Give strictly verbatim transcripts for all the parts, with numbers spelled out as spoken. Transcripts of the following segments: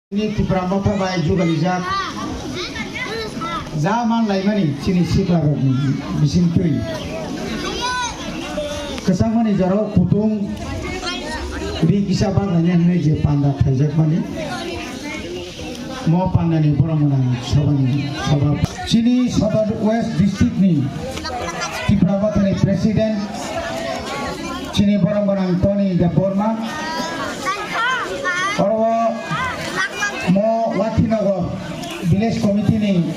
Ni Tipra Motha bai jugalijak ja man laimani chini sikla rokni bisingtwi kwchangmani jorao kutung ri kisa baglaina hinwi je panda thaijakmani mo pandani borok mwnang sabani saba chini South West District ni Tipra Mothani President chini borok mwnang Tony Debbarma. Oro mo Lakhinagar Village Committee ni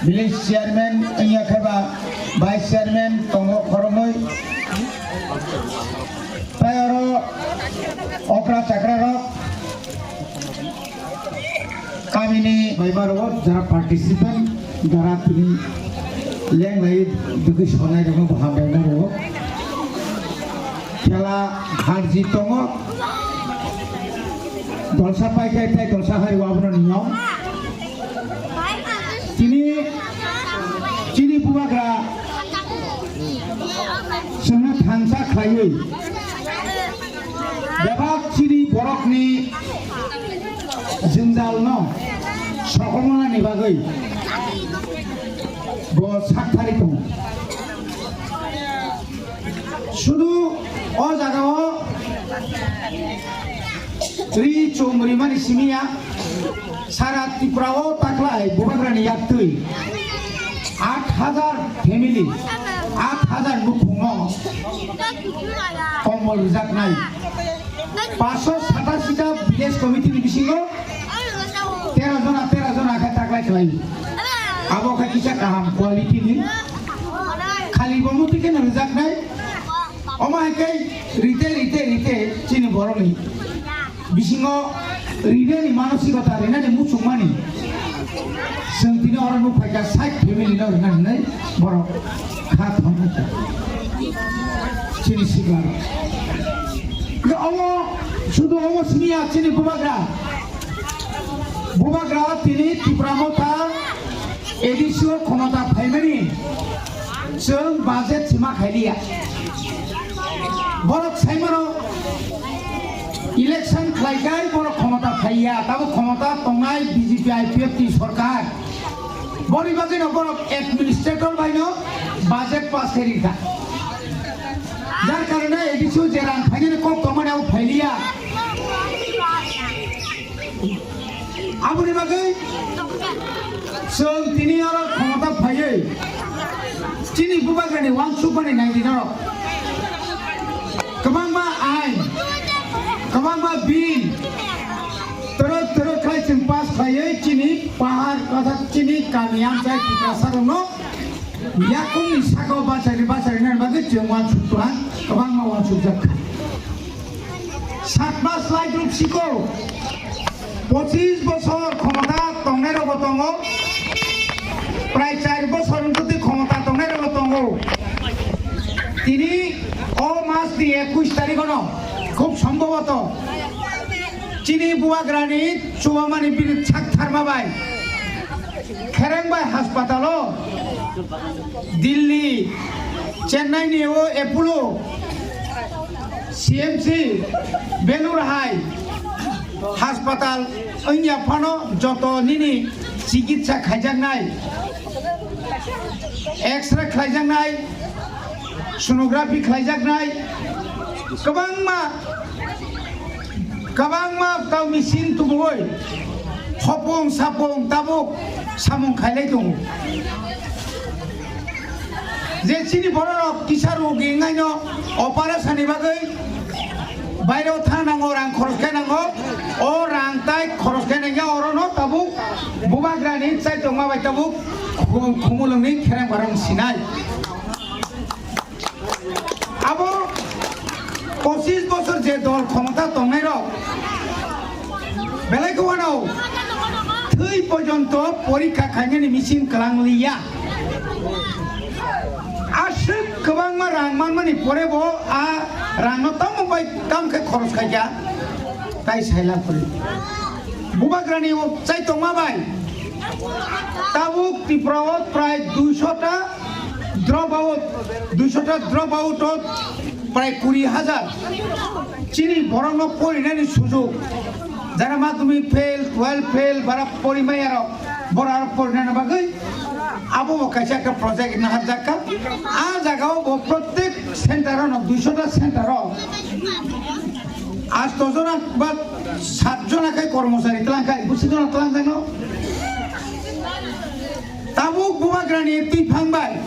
Village Chairman wngya khe ba Vice Chairman tongo khoroknwi. Tai oro okra chakra rok Kamini bai baro jara participant jara tini lenglai dugwi sonai rokno bo hambai naro. Khela harji tongo. Dolsa pai kai tai dolsa hari wabro niyom. Tini chini bubagra sengna thansa khlaiwi bebak chini borokni jwnjalno sokomornani bagwi bo sakthari tongo. Sudu o jagao ri chum rimani simiya sara Tripura o taklai bubagrani yaktwi aat hajar family, aat hajar nukhungno kombol rijaknai. Paanso satasi ta village committee ni bisingo tero jona, tero jona khe taklai khlai. Abo khe kisa kaham quality ni. Khali bo muti khe no rijaknai. Omo hai khe rite, rite, rite chini borokni bisingo rinani manosikota, rinani muchungmani. Chwng tini oro nuk phaikha sait family no rina hinwi borok kha thangkha. Chini sikla. Omo sudu omo simiya chini bubagra. Bubagra tini Tipra Motha A D C o khomota phaimani chwng budget sima khailiya. Borok saimano election khlaikai borok khomota phaiya, tabo khomota tongnai B J P I P F ni sorkar. Boni bagwino borok administrator baino budget pass khairikha. Jar karone A D C o je rang phainani kok tongmani abo phailiya. Aboni bagwi chwng tini oro khomota phaiwi chini bubagrani uansukmani naidi norok. Kwbangma ain, kwbangma bill, twrwk twrwk khlai chwng pass khlaiwi chini pahar kwchak chini kami amchai Tiprasarokno yakungni sakao bachari bachari nani bagwi chwng uansuk twlang kwbangma uansukjak kha. Satma slai group siko pochis bosor khomota tongnai rokbo tongo, prai char bosor wngkhe khomota tongnai rokbo tongo. Tini o mas ni ekush tarikh ono khub sombhoboto chini bubagrani chubamani bini sak tharma bai Khereng bai haspatalo Delhi, Chennai ni o Apollo, C M C, Belur hai haspatal wngya phano joto nini chikitsa khaijaknai, X-ray khlaijaknai, sonography khlaijaknai, kwbangma, kwbangma tao machine tubui hopung sapung tabuk samung khailai tongo. Je chini bororok kisa rogi wngnaino operation ni bagwi baireo thang nango, rang khoros khe nango, o rang tai khoros khe nangya orono tabuk bubagrani chai tongma bai tabuk khum-, khumulwngni khereng barang sinai. Abo pochis bosor je dol khomota tongnai rok belai khe uanao thwi porjonto porikha khainani machine kwlang liya. Aswk kwbangma rang manmani pore bo a rangno tamo bai kam khe khoros khaikha tai saila kwrwi. Bubagrani o chai tongma bai tabuk Tripura o prai duisho ta drop out, duisho ta drop out o prai kuri hajar chini borokno porinani sujok Jara madhyamik fail, twelve fail, bara porimaya rok, bora rok porinani bagwi abo bo kaisa ekta project naharjak kha. A jaga o bo prottek center o no duiso ta center o asto jona ba sat jona khe kormochari tlang kha, busi jona tlang jano. Tabuk bubagrani twi phang bai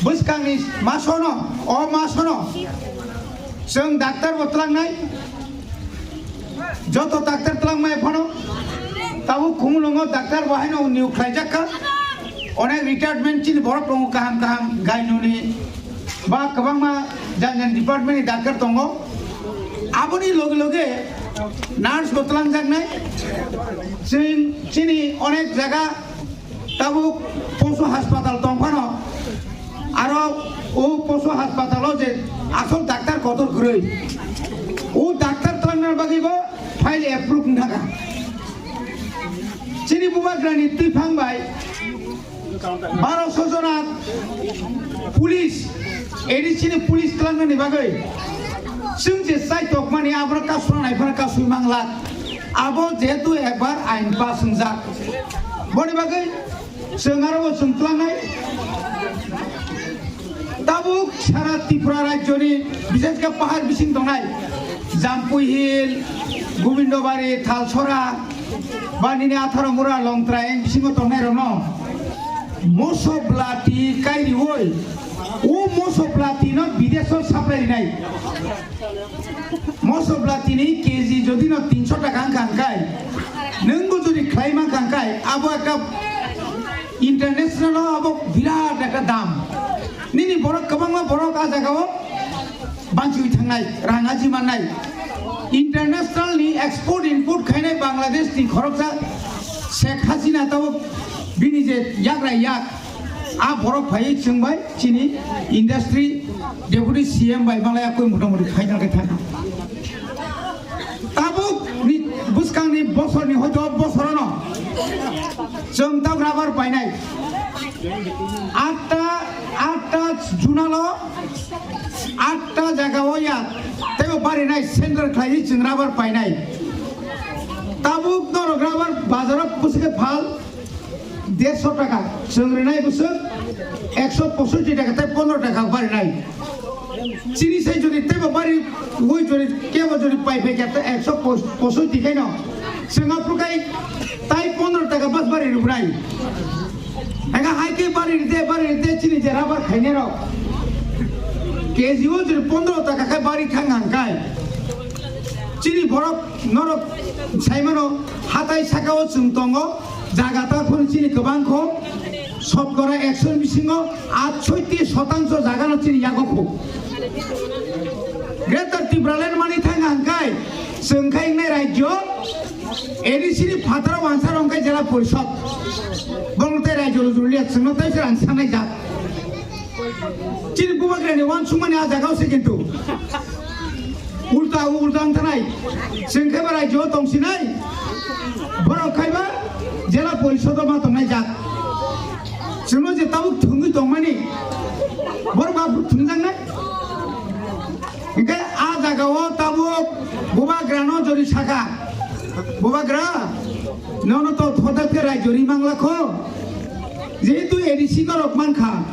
bwskangni masono, o masono chwng daktar bo tlangnai, joto daktar tlangmai phano tabuk Khumulwngo daktar bo haino new khlaijak kha. Onek retirement chini borok tongo kaham kaham gainoni ba kwbangma jan jan department ni daktar tongo. Aboni loge loge nurse bo tlangjaknai. Chwng chini onek jaga tabuk posu haspatal tong phano, aro o posu haspatalo je asol daktar kotor kwrwi, o daktar twlangna bagwi bo file approve wngkha. Chini bubagrani twiphang bai baroso jona police, A D C ni police twlangnani bagwi chwng je chai tokmani abono kasuna nai phano kasui mangla. Abo jehetu ekbar ain pass wngjak, boni bagwi chwng aro bo chwng tlangnai. Tabuk sara Tripura rajyoni, bishesh khe pahar bising tongnai Jampui Hill, Gobindobari, Thalsora, ba nini atharo mura Longtrai bisingo tongnai rokno moso blati kai rioi, o moso blati no bidesh o supply rinai. Moso blati ni K G jodi no tinso taka wngkha hwnkhai, nwng bo jodi khlai mankha hwnkhai, abo ekta international o abo birat ekta dam. Nini borok kwbangma borok a jaga o banchiwi thangnai, rang aji mannai. International ni export import khainai Bangladesh ni khoroksa Sheikh Hasina tabuk bini je yagra yak, a borok phaiwi chwng bai chini industry deputy C M bai malaya koi mota moti khaina khe thangkha. Tabuk ni bwskang ni bosor ni hoito bosor no chwng tabuk rubber painai. Atta, atta junalo atta jaga o ya teibo barinai center khlaiwi chwng rubber painai. Tabuk norok rubber bazaro bwswk khe phal derso taka, chwng rinai bwswk ekso posotti taka tei pondro taka barinai. Chini sai jodi teibo bari ui jodi kebo jodi pai phai khe ekso posotti khaino chwng aphuru khai tai pondro taka bas bari rwnai. Ega hai khe bari ride, bari ride chini je rubber khainai rok K G o jodi pondro taka khai bari thang hang khai. Chini borok norok saimano hatai saka o chwng tongo, jaga ta phano chini kwbang kho, sotkora ekso ni bisingo atshoitti shotangsho jaga no chini yago kho. Greater Tipraland mani thang hang khai chwng khai wngnai rajyo, A D C ni phataro wansa rong khai jela porishod. Bongno tai rajyo rujul liya chwngno tai se rang sanai jak. Chini bubagrani wansukmani a jagao se kintu. Ulta, ulta wng thanai. Chwng khe ba rajyo tong sinai. Borok khai ba jela porisodo ma tongnai jak. Chwngno je tabuk thwngwi tongmani. Borok ba thwngjaknai. Hingke a jagao tabuk bubagrano jori saka. Bubagra, nono to thoda khe rajyo ri mangla kho. Jehetu A D C norok mankha,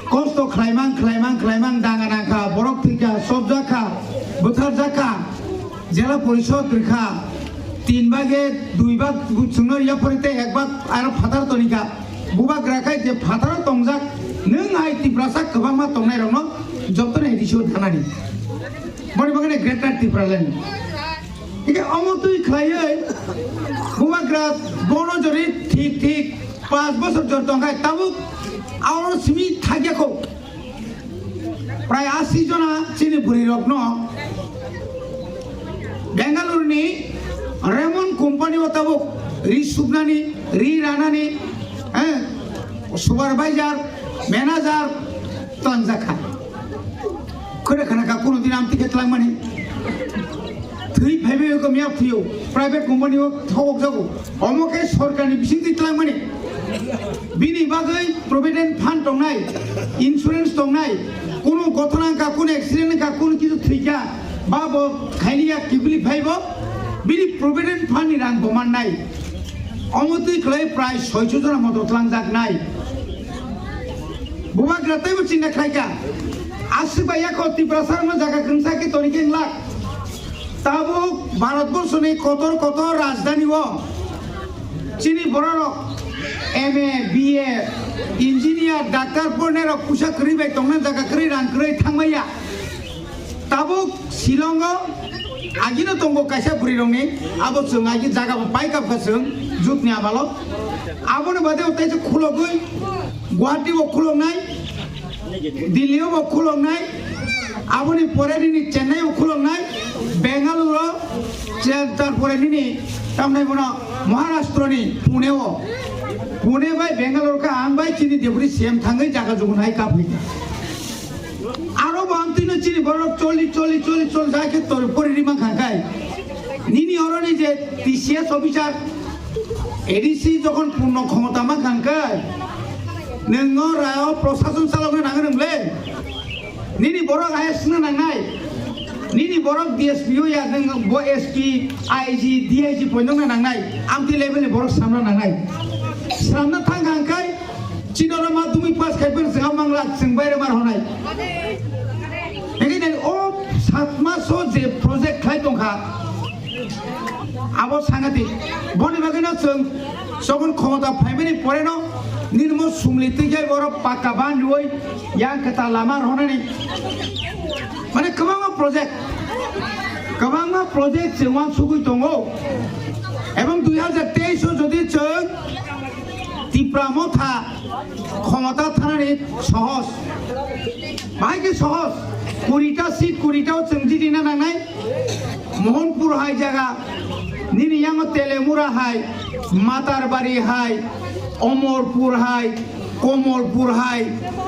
kosto khlaimang, khlaimang, khlaimang, danga nangkha, borok thwikha, sobjakha, butharjakha, jela porishod rwkha, tin bage dui bag chwngno yaphori tei ek bag aro phatar tonikha. Bubagra khai je phataro tongjak, nwng hai Tiprasa kwbangma tongnairokno jotono A D C o thanani. Boni bagwi Greater Tipraland. Hingke omo twi khlaiwi bubagra bono jori thik thik panch bosor jor tongkhai tabuk aro simi thakya kho. Prai asi jona chini bwrwi rokno Bengaluru ni Raymond company o tabuk ri suknani, ri ranani, eh, supervisor, manager tlangjak kha. Khore khana ka kuno din amtwi khe tlangmani. Thwi phaibai ko miya thwiyo. Private company o thok jago. Omo khe sorkar ni bising twi tlangmani. Bini bagwi provident fund tongnai, insurance tongnai. Kuno gothona ka, kuno accident ka, kuno kisu thwikha. Ba bo khaini ya kibli phaibo. Bini provident fund ni rang bo mannai. Omo twi khlai prai soicho jona modot langjaknai. Bubagra teibo chinta khlaika. Aswk bai yakho Tiprasa rokno jaga kwrwngsa khe toni khe wng lak. Tabuk Bharat borso ni kotor kotor rajdhani o chini borok rok M A, B A, engineer, doctor pornai rok puisa kwrwi bai tongna jaga kwrwi rang kwrwi thangmaya. Tabuk Shillong o agino tongo kaisa bwrwi rokni, abo chwng agi jaga bo pai kap kha chwng jut ni amalo. Aboni bade o teisa khulogwi Guwahati bo khuloknai, Delhi o bo khuloknai, aboni pore nini Chennai o khuloknai, Bengaluru o, che-, tarpore nini tamnai bono Maharashtra ni Pune o, Pune bai Bengaluru kha ang bai chini deputy C M thangwi jaga jugun hai kap hoi. Aro bo ang tino chini borok choli, choli, choli, choli, jai khe tor pori rima kha kai. Nini oro ni je T C S officer, A D C jokhon purno khomota ma kha kai. Nwng no rao prosason chalokna nang nwng le. Nini borok I S na nangnai. Nini borok D S P o ya nwng bo S P, I G, D I G poinokna nangnai. Amtwi level ni borok samna nangnai. Samna thang kha kai. Chini oro madhyamik pass khai phano chwng mangla chwng baire mar honai. Engkhe nai o saat mas o je project khai tongkha, abo sangatik. Boni bagwino chwng jokhon khomota phaimani poreno nini mo sumli twi khai borok pakka ban riwi yang kwtal lama rwnani. Mane kwbangma project, kwbangma project chwng uansugwi tongo. Ebong dui hajar teis o jodi chwng Tipra Motha khomota thanani sohos. Bahai khe sohos. Kurita seat, kurita o chwng jidina nangnai. Mohanpur hai jaga, nini yango Telemura hai, Matarbari hai, Omorpur hai, Komolpur hai,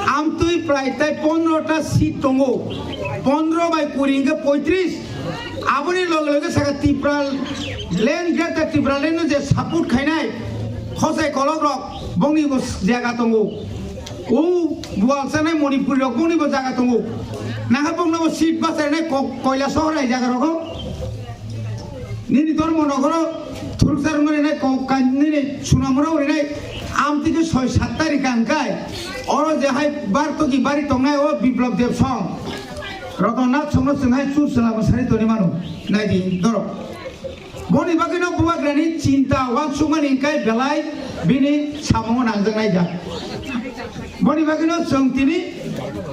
amtwi prai tai pondro ta seat tongo. Pondro bai kuri hwnkhe poitris. Aboni loge loge saka Tipra land, Greater Tipra land no je support khainai khosai kolok rok bongni bo jaga tongo. O buwal sanai Manipuri rok bongni bo jaga tongo. Nangkha bongno bo seat bachainai ko-, koila sohor hai jaga rogo. Nini dormo nogoro thuruksa rwngmani nai ko-, ka-, nini sunamura urinai amtwi khe soi sat tarikh hwnkhai oro je hai Bartoki bari tongnai o Biplab Deb song. Rotonnath songno chwng hai chur chwla mwsari toni mano. Naidi dorok. Boni bagwino bubagrani chinta uansukmani hwnkhe belai bini samungo nangjaknai jak. Boni bagwino chwng tini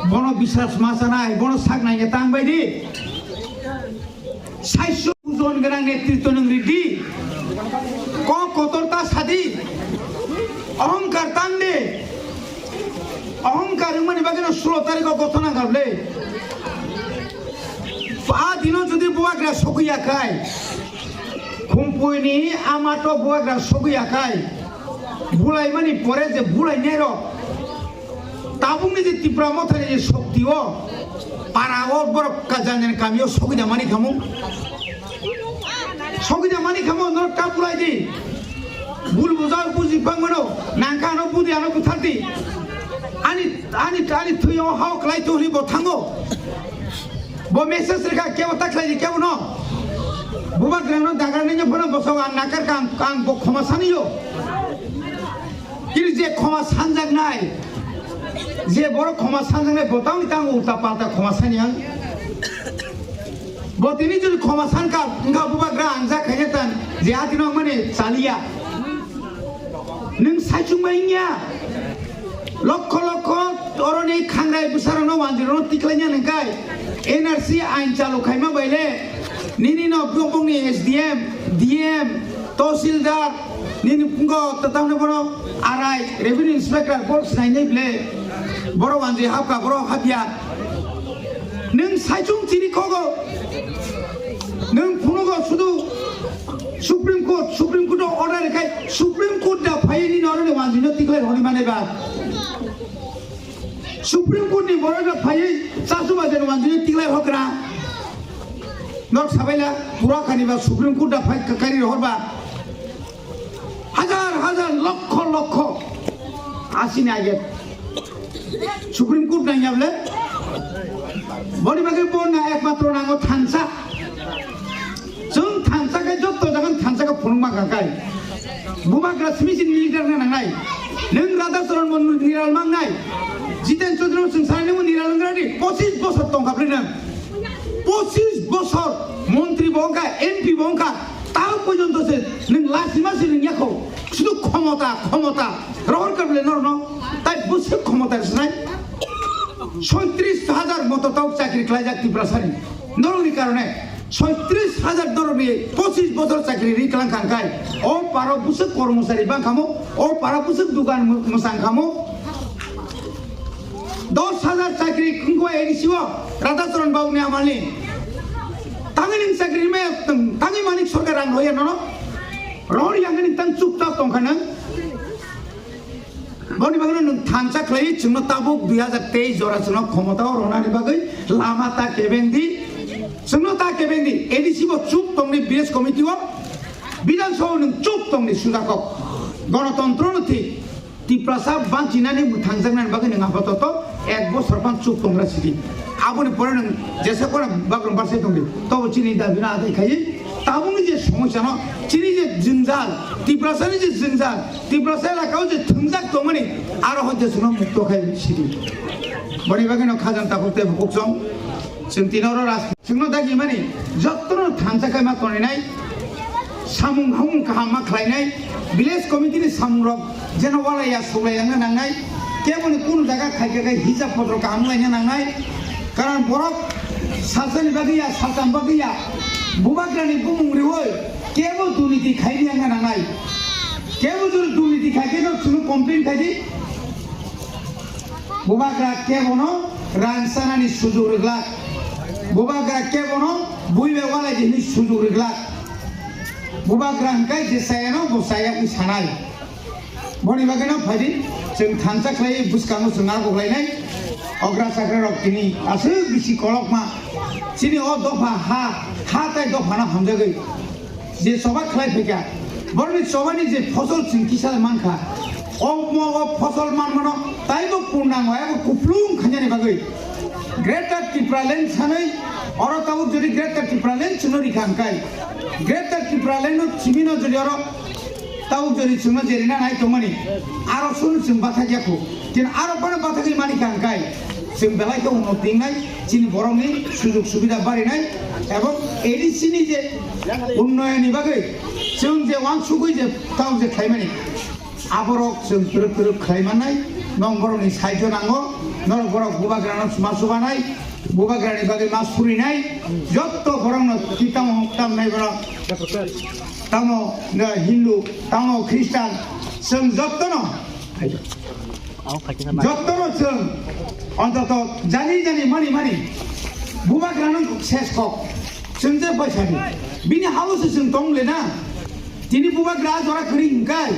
bono biswas ma chanai, bono sak naina tang bai di. Saiso jon gwnang netritw nwng ridi. Kok kotor ta sadi. Ohongkar tang de. Ohongkar wngmani bagwino sulo tarikh o gothona kha bwle. A dino jodi bubagra sogwi ya khai, Khumpui ni amato bubagra sogwi ya khai, bulaimani pore je bulainai rok, tabukni je Tipra Mothani je shokti o, para o borok ka-, jan jan kami o sogwi da mani khamu. Sogwi da mani khamu norok ta bulai di. Bul bujak buji bangmano, nangkha ano budi ano buthardi. Ani, ani, ani thwi o hao klai to hwnwi bo thango. Bo message rwkha kebo ta khlai di kebo no. Bubagrano dagar nini phano bosong ang nakar ka ang, ang bo khoma saniyo. Kini je khoma sanjaknai, je borok khoma sanjaknai bo tangni tang ulta palta khoma sani ang. Bo tini jodi khoma sankha, wngkha bubagra ang jak khaina tan, je atino mani chaliya. Nwng saichung bai wngya. Lokho lokho oroni khangrai bwsarokno wanjwirokno tiklaina nangkhai N R C ain chalu khaima baile nini no bongni S D M, D M, Tahsildar, nini pungo tatamne bono R I, Revenue Inspector, borok sinainai ble, borok wanjwi hapkha, borok hapya. Nwng saichung chini khogo, nwng phunugo sudu Supreme Court, Supreme Court o order khai, Supreme Court da phai nini oroni wanjwino tiklai honi mane ba. Supreme Court ni borok da phai chasu bajar wanjwino tiklai hokra. Nok sabaila pura khani ba Supreme Court da phai kakari rohor ba. Hajar hajar, lokho lokho asini age Supreme Court nangya bole. Boni bagwi bo na ekmatro nango thansa. Chwng thansa khe Jotto jagan thansa khe phunukma kha kai. Bubagra simi sini leader na nangnai. Nwng Radha Charan Mannu niral mangnai. Jiten Chaudhary no chwng sanai nungmo niral wnggra di. Pochis bosor tongkha bwrwi nwng. Pochis bosor montri bo wngkha, M P bo wngkha. Tao porjonto se nwng lachima se nwng yakho. Sudu khomota, khomota. Rohor kable norno. Tai bwswk khomota rwsnai. Soitris hajar moto tao chakri khlaijak Tiprasani. Norokni karone soitris hajar doroni pochis bosor chakri ri klang kha kai. O paro bwswk kormosari bang khamo, o paro bwswk dukan mu-, mwsang khamo. Dos hajar chakri wngkha A D C o, Radha Charan Babu ni amalni. Tangwi nwng chakri maya, tangwi manik sorkar rang roya nono. Ror yang ni tang chupchap tongkha nwng. Boni bagwi nwng thansa khlai, chwngno tabuk dui hazar teis jora chwngno khomotao rwnani bagwi lama ta kebeng di. Chwngno ta kebeng di, A D C bo chup tongni village committee o, Bidhan Sabha nwng chup tongni sujakok. Gonotontro no thik, Tiprasa banchinani mwthangjaknani bagwi nwng apatoto ek bosor phan chup tongra sidi. Aboni pore nwng jesa kora bagrang barse tongdi. Tobo chini dabi no adai khai. Tabukni je somosya no, chini je jwngjal, Tiprasani je jwngjal, Tiprasa elakao je thwngjak tongmani, aro hoi je chwngno mukto khai sidi. Boni bagwi no khajang takhuk tei bukhuk chwng, chwng tini oro ras-, chwngno dagi mani, jottono thansa khai ma tongnai, samung hamung kaham ma khlainai, village committee ni samung rok jeno walai ya suklai yang nangnai, keboni kunu jaga khai khe khai hijab potro kaham wnglaina nangnai, karon borok salsani bagwi ya, saltam bagwi ya, bubagrani bumung riwi kebo durniti khaini yang nangnai, kebo jori durniti khai khe no chwngno complain khai di, bubagra kebono rang sanani sujug rwglak, bubagra kebono bui bai walai di hwnwi sujug rwglak, bubagra hwnkhe je chayano bo chaya wngwi sanai. Boni bagwi no phaidi, chwng thansa khlai bwskango chwng abo khlainai. Okra chakra rok tini aswk bisi kolokma. Chini o dopha ha, ha tai dopha no hamjagwi je choba khlai phaikha. Borokni chobani je phosol chwng kisa mankha. O mo o phosol manmano taibo purnango abo kuplung khainani bagwi. Greater Tipraland sanwi oro tabuk jodi Greater Tipraland chwngno rikha hwnkhai. Greater Tipraland no chimino jodi oro Tabuk jodi chwngno jerina nai tongmani, aro sunu chwng bathak yakho. Chini aro phano bathagwi mani kha hwnkhai, chwng belai khe uno tingnai, chini borokni sujug subida barinai, ebong A D C ni je unnayonni bagwi chwng je uansugwi je tabuk je khlaimani, aborok chwng twrwk twrwk khlai mannai, nong borokni saijo nango, norok borok bubagrano ma chubanai, bubagrani bagwi ma surinai, jotto borokno kitamo tamnai borok. Tamo, eh, Hindu, tamo Christian, chwng jottono, jottono chwng, ontoto jani jani mani mani, bubagrano ses kok, chwng je baisadi, bini hao se chwng tong le na, tini bubagra jora kwrwi hwnkhai,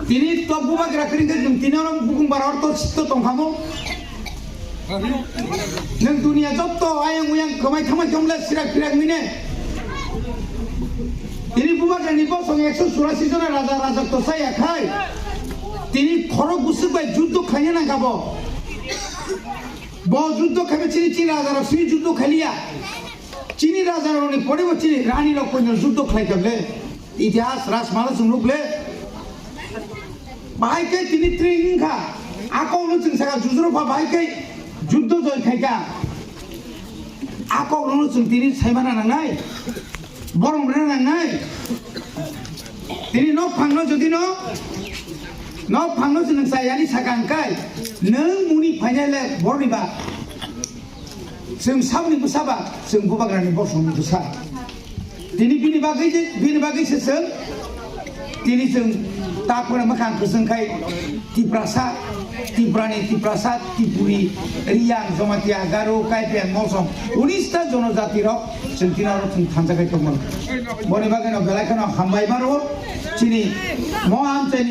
tini to bubagra kwrwi hwnkhe chwng tini oro bukung bara oro to sikto tongkhamo. Nwng duniya jotto ayang uyang kwmai thamai tongla sirak pirak mine. Tini bubagrani bosong ekso churasi jona raja rajotto chaya khai. Tini khorok bwswk bai juddo khaina nangkha bo. Bo juddo khaiba chini chini raja rok sini juddo khaliya. Chini raja rokni pore bo chini rani rok poino juddo khlai kable. Itihas rajmala chwng nukle. Bahai khe tini tring wngkha. Akok no chwng saka jujuro pha bahai khe juddo joi khaikha. Akok no chwng tini saimana nangnai. Borom rwna nangnai. Tini nok phangno jodi no, nok phangno chwng chayani saka hwnkhai nwng muni phainai le borni ba. Chwng saboni bwsa ba, chwng bubagrani bosongni bwsa. Tini bini bagwi je, bini bagwi se chwng, tini chwng ta phano mwkhang kwchwng khai Tiprasa, Tiprani Tiprasa, Tipuri, Riyang, Jamatia, Garo, Kaipiang, Mosom, unis ta jonojati rok chwng tini oro chwng thansa khai tongmani. Boni bagwi no belai kheno hambai maro, chini mo amchaini